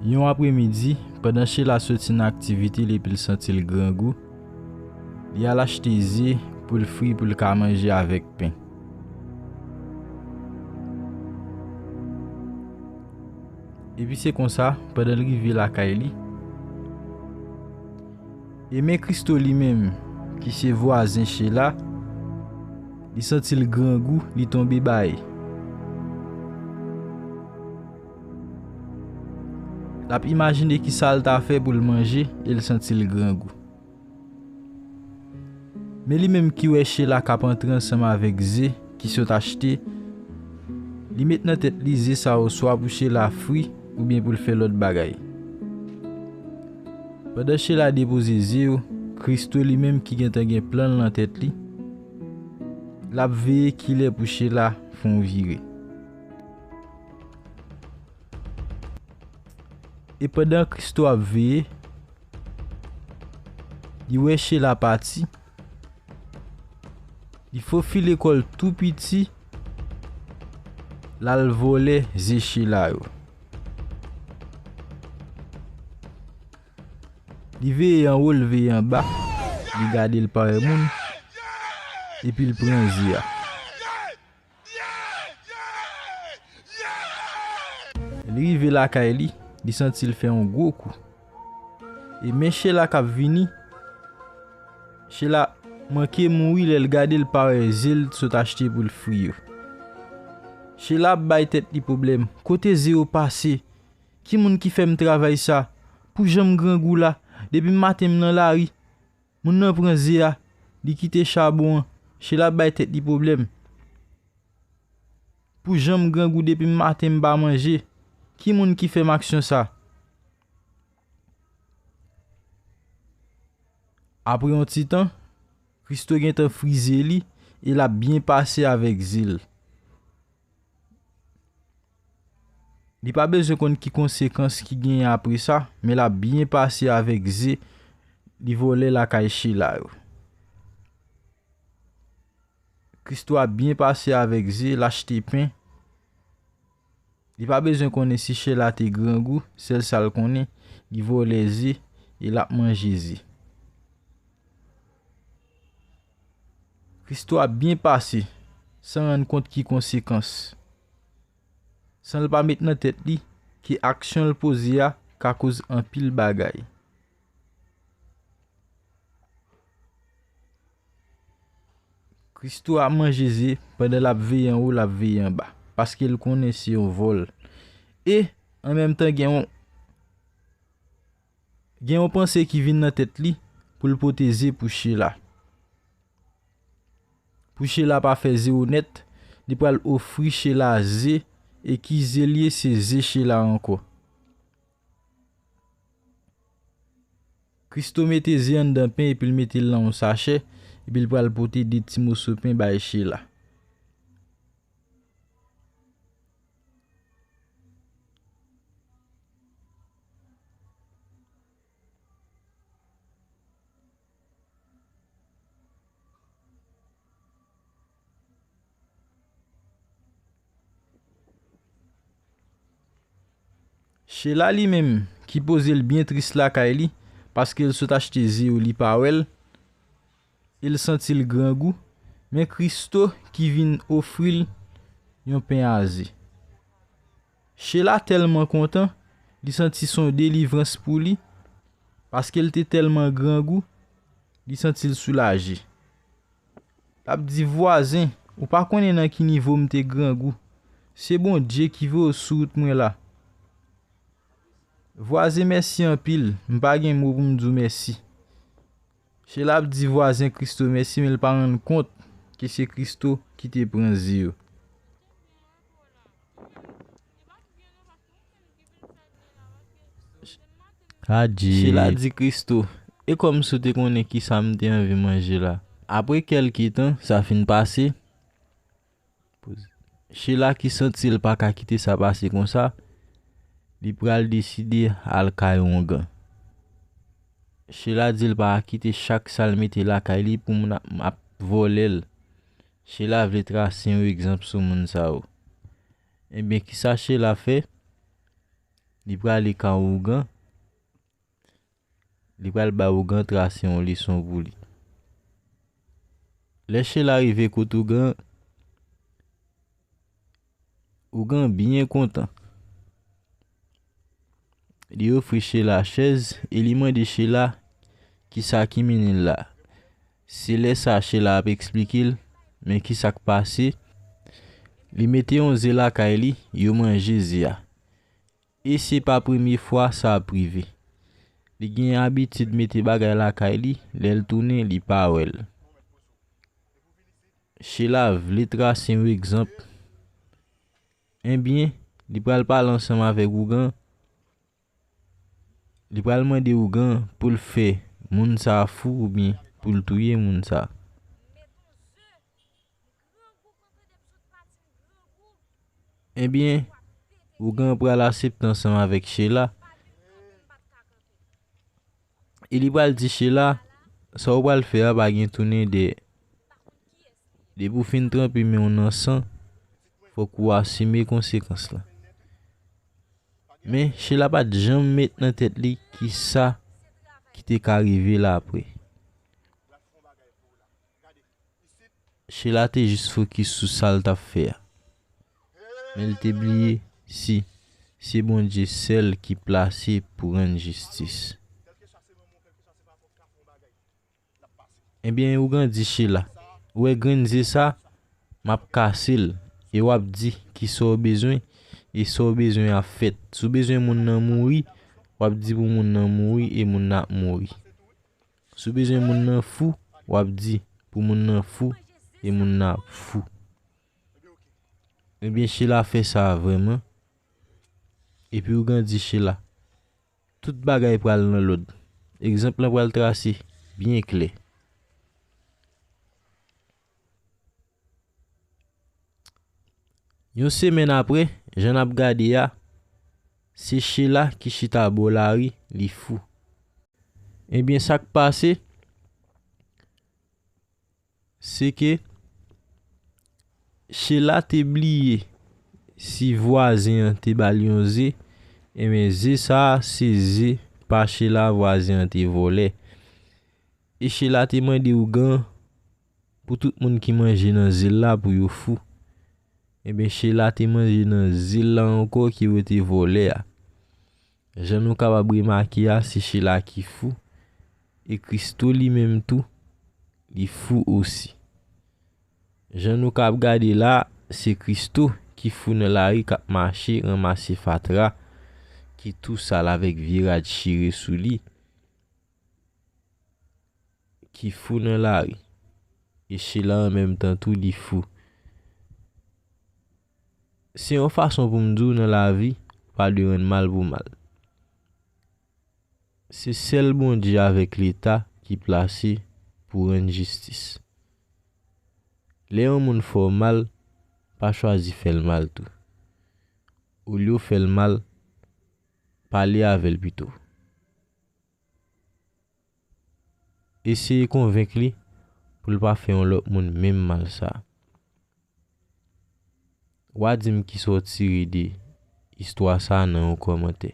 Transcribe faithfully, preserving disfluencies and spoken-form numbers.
Yon apremidi, pandan Sheila soti nan aktivite l epi l santi l grangou, li al achte ze pou l fri pou l ka manje avèk pen. Epi se konsa, pandan l rive lakay li, e men Christo li menm, ki se vwazen Sheila, li santi l grangou, li tonbe bay. L ap imajine kisa l ta fè pou l manje e l santi l grangou. Men li menm ki wè Sheila k ap antre ansanm avèk ze ki sot achte, li met nan tèt li ze sa yo swa pou Sheila fri oubyen pou l fè lòt bagay. Pandan Sheila depoze ze yo, Christo li menm ki gentan gen plan l nan tèt li, l ap veye kilè pou Sheila fè yon vire. E pandan Christo ap veye, li wè Sheila pati. Li fofile kò l tou piti, l al vòlè ze Sheila yo. Li veye anwo, l veye anba, li gade l parèy moun, epi l pran ze a. Li rive lakay li, li santi l fè yon gwo kou. E men Sheila k ap vini, Sheila manke mouri lè l gade l pa wè ze l sot achte pou l fri yo. Sheila ap bay tèt li pwoblèm. Kote ze yo pase? Ki moun ki fè m travay sa? Pou jan m grangou la, depi maten m nan lari, moun nan pran ze a, li kite chabon an. Sheila ap bay tèt li pwoblèm. Pou jan m grangou depi maten m pa manje, ki moun ki fè m aksyon sa? Apre yon ti tan, Christo gentan fri ze li e l ap byen pase avèk ze l. Li pa bezwen konn ki konsekans ki genyen apre sa, men l ap byen pase avèk ze li vòlè lakay Sheila yo. Christo ap byen pase avèk ze, l achte pen. Li pa bezwen konnen si Sheila te grangou, sèl sa l konnen, li vòlè ze e l ap manje ze. Christo ap byen pase, san rann kont ki konsekans. San l pa met nan tèt li ke aksyon l poze a ka koz anpil bagay. Christo ap manje ze pandan l ap veye anwo, l ap veye anba, paske l konnen se yon vòl. E, an menm tan, gen yon, gen yon panse ki vin nan tèt li pou l pote ze pou Sheila. Pou Sheila pa fè ze yo nèt, li pral ofri Sheila ze, e ki ze l ye, se ze Sheila ankò. Christo mete ze anndan pen epi l mete l nan yon sachè, epi l pral pote de ti moso pen bay Sheila. Sheila li menm, ki poze l byen tris lakay li, paske l sot achte ze yo, li pa wè l, e l santi l grangou, men Christo ki vin ofri l yon pen a ze. Sheila tèlman kontan, li santi se yon delivrans pou li, paske l te tèlman grangou, li santi l soulaje. L ap di, "Vwazen, ou pa konnen nan ki nivo m te grangou. Se Bondye ki voye w sou wout mwen la. Vwazen, mèsi anpil, m pa gen mo pou m di w mèsi." Sheila ap di vwazen Christo mèsi, men l pa rann kont ke se Christo ki te pran ze yo. Adje. Sheila di Christo, "E kòmsi w te konnen kisa m te anvi manje la?" Apre kèlke tan, sa fin pase. Sheila ki santi l pa ka kite sa pase konsa, li pral deside al kay ongan. Sheila di l pa ka kite chak sa l mete lakay li pou moun ap, ap vòlè l. Sheila vle trase yon egzanp sou moun sa yo. Ebyen, kisa Sheila fè? Li prale ka ougan. Li pral bay ougan trase yon leson pou li. Lè Chela rive kot ougan, ougan byen kontan. Li ofri Chela chèz e li mande Chela kisa ki mennen l la. Se lè sa Chela ap eksplike l men kisa k pase. Li mete yon ze lakay li, yo manje ze a. E se pa premye fwa sa ap rive. Li gen abitid mete bagay lakay li, lè l tounen, li pa wè l. Chela vle trase yon egzanp. Ebyen, li pral pale ansanm avèk ougan. Li pral mande ougan pou l fè moun sa a fou oubyen pou l touye moun sa a. Ebyen, ougan pral asepte ansanm avèk Chela. E li pral di Chela, sa w pral fè a pa gen tounen dèyè. Depi w fin tranpe men w nan san, fòk ou asime konsekans lan. Men, Chela pa t janm met nan tèt li kisa ki te ka rive l apre. Chela te jis fokis sou sa l t ap fè a. Men l te bliye si se Bondye sèl ki plase pou rann jistis. Ebyen, ougan di Chela, ou wè grenn ze sa, m ap kase l, e w ap di kisa w bezwen, e sa w bezwen ap fèt. Si w bezwen moun nan mouri, w ap di pou moun nan mouri, e moun nan ap mouri. Si w bezwen moun nan fou, w ap di pou moun nan fou, e moun nan ap fou. Ebyen, Chela fè sa vrèman. Epi ougan di Chela, tout bagay pral nan lòd. Egzanp lan pral trase byen klè. Yon semèn apre, jan n ap gade a, se Chela ki chita bò lari, li fou. Ebyen, sa k pase, se ke Chela te bliye si vwazen an te ba l yon ze, ebyen, ze sa a, se ze pa Chela vwazen an te vòlè. E Chela te mande ougan pou tout moun ki manje nan ze l la pou yo fou. Ebyen, Chela te manje nan ze l la ankò ke yo te vòlè a. Jan nou kapab remake a, se Chela ki fou, e Christo li menm tou, li fou osi. Jan nou kab gade la, se Christo ki fou nan lari k ap mache ranmase fatra, ki tou sal avèk vye rad chire sou li, ki fou nan lari. E Chela an menm tan tou li fou. Se yon fason pou m di w nan lavi, pa dwe rann mal pou mal. Se sèl Bondye avèk Leta ki plase pou rann jistis. Lè yon moun fè w mal, pa chwazi fè l mal tou. Olye w fè l mal, pale avè l pito. Eseye konvenk li pou l pa fè yon lòt moun menm mal sa a. W a di m kisa w tire de istwa sa a nan yon kòmantè.